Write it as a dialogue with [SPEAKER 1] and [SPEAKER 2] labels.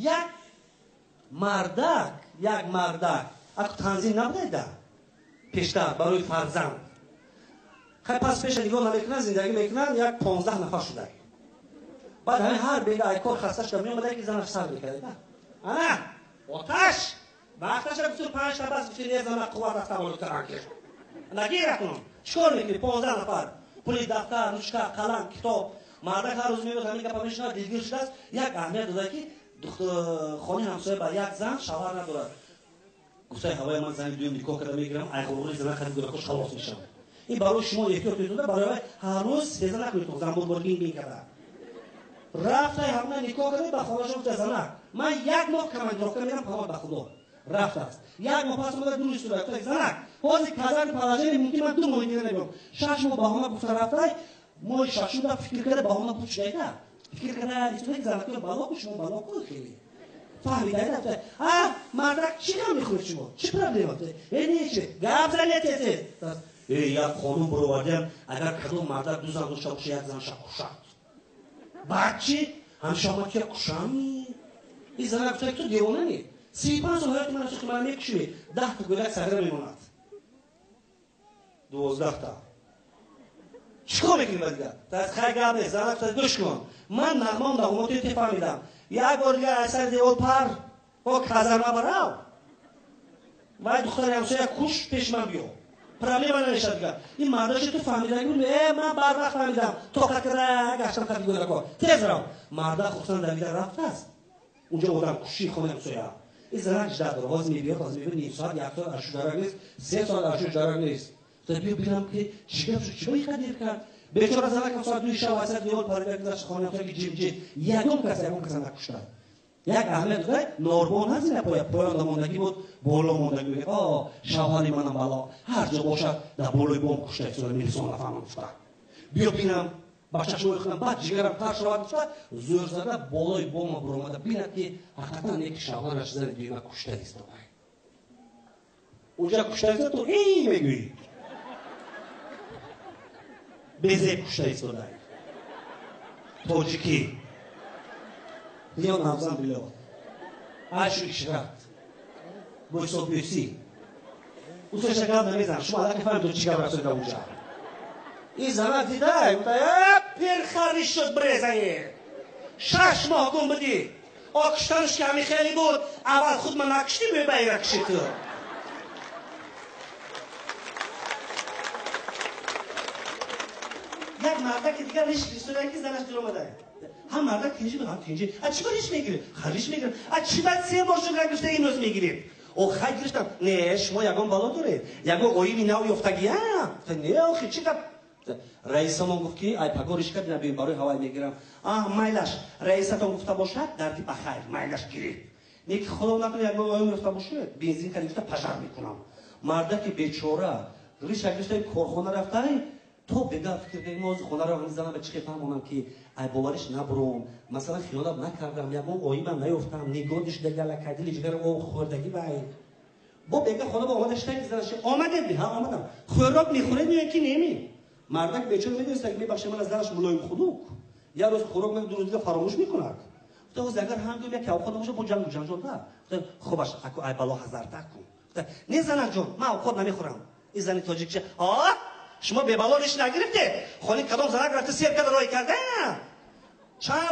[SPEAKER 1] Як мардак, як мардак, ако танзим набудайда пештар барои фарзанд. Хай пас пеша нигоҳ намекунанд, зиндагӣ мекунанд, як 15 нафар шуда. Баъд ҳамин ҳар бега ай кор хаста шуда меомада, ки занаш сар мекарда. Ана, оташ! Вақташа гуфту 5 та бас гуфти не зана қувват аз таваллуд кардан ки. Нагир акнун. Чикор мекунӣ? 15 нафар. Пули дафтар, ручка, қалам, китоб. Мардак ҳар рӯз меояд, ҳамин гапа мешунавад, дилгир шудааст. Як аҳамият додад, ки хони ҳамсоя ба як зан шавҳар надорад. Гуфтаи ҳавои ман зани дуюм никоҳ карда мегирам, ай ғурури зана хади гӯдакош халос мешавам. Ин барои шумо эҳтиёт метуда, барои вай ҳар рӯз сеза накунед, занбур бор бин бин карда. Рафтай ҳамна никоҳ карда ба хонашон гуфта занак, ман як моҳ командировка мерам, паноҳ ба Худо. Рафтааст. Як моҳ пас омада ду рӯз шуда, гуфта занак, ҳозир казани положение мумкин ман 2 моҳи дига намеём. 6 моҳ баҳона гуфта рафтай, моҳи шашум фикр карда баҳона буд шудайда. Фикр карда истодак занакҳо бало ку шумо бало ку хеле. Фаҳмида гуфта, а мардак чӣ ғам мехӯред шумо? Чӣ проблема? Э не чӣ? Гап занед тез. Э як қонун баровардем, агар кадом мардак 2 зан дошта бошад, як занша кушад. Баъд чӣ? Ҳамша омад ки кушам? Ин занак гуфта, ту девона нӣ? 35 сол ҳаёти ман сӯхти ман мекушӣ, 10 та гӯдак сағира мемонад. 12 та. Чикор мекунӣ ба дигар? Тас хай гап нест, занак гуфта, гӯш кун. Ман нағмам нағмоти те фаҳмидам. Як бор дигар аз сари девор пар, о казарма барав. Вай духтари ҳамсоя куш, пеш ман биё. Проблема намешавад дигар. Ин мардаши ту фаҳмидаги буд, э ман барвақт фаҳмидам. Тоқат карда гаштам қади гӯдако. Тез рав. Мардак хусусан давида рафтааст. Унҷо одам куши хонаи ҳамсоя. Ин занак ждат дорад. Ҳозир мебиёд, ҳозир мебиёд, ним соат, як соат ашу дарак нест, 3 соат ашу дарак нест. То биё бинам ки чӣ гап шуд, чӣ ба ин қадр дер кард? Бечора занакам соат 2 шаб аз сари девор парида гузашт хонаи ҳамсоя ки ҷим-ҷим. Ягон кас, ягон каса накушта. Як аҳамият додад, норбон ҳаст ина поя, поён мондагӣ буд, боло мондагӣ буд. О, шавҳари манам бало, ҳар ҷо бошад, дар болои бом кушта истода, милисон нафаҳмам гуфта. Биё бинам, ба чашмои худам баъд ҷигарам тар шавад гуфта, зӯр зада болои бома буромада бинад ки ҳақиқатан яки шавҳараш зани дуюма кушта истода. Унҷа кушта истода, ту эй мегӯӣ. Безеб кушта истода. Тоҷикӣ. Ё навзан било. Айшу ишрат. Бӯйсобӯсӣ. Усоша гап намезанам. Шумо аллакай фаҳмидед чӣ гап расоида унҷа. Ин занак дидай, гуфта, э, пирхари шуд брезае. 6 моҳ гум будӣ. О куштанаш ки ҳамин хеле буд, аввал худ ман накуштӣ, мебаира куши ту. Як мардаки дигар риш гирифта ки занаш дур омада. Ҳам мардак тинҷи буд, ҳам тинҷи. А чӣ риш мегиред? Ха риш мегиред. А чӣ баъд 3 бор шуд гирифта имрӯз мегиред? О хай гирифтам. Не, шумо ягон бало доред? Ягон оими нав ёфтагӣ? Не, охи чӣ гап? Раисамон гуфт ки ай паго риш кард, набиём барои ҳавай мегирам. А майлаш, раисатон гуфта бошад, дарди ба хайр, майлаш гиред. Не ки худо накунад ягон оим ёфта бошад, бензин кард гирифта пожар мекунам. Мардаки бечора риша гирифта корхона рафтай, то бега фикр кардем, мо хонаро ҳам ба чӣ фаҳмонам ки ай бовариш набуром, масалан хиёнат накардам, ягон оимам наёфтам, нигоҳ дишда галакай дили ҷигарам об хӯрдагӣ вай. Бо бега хона ба омада шитаги занаш, омадед? Ҳа, омадам. Хӯрок мехӯред ё ки неми? Мардак бечора медонист, ки мебахшад ман аз занаш мулоим хунук. Як рӯз хӯрок мехӯрад, 2 рӯз дига фаромӯш мекунад. Гуфта, ҳозир агар ҳам гӯям як авқот набошад, бо ҷангу ҷанҷол на. Гуфта, хубаш, аку ай бало ҳазарта кун. Гуфта, не занакҷон, ман авқот намехӯрам. Ин зани тоҷикча, а? Шумо бебало риш нагирифтед? Хони кадом занак рафта сер карда рой карда? Чанд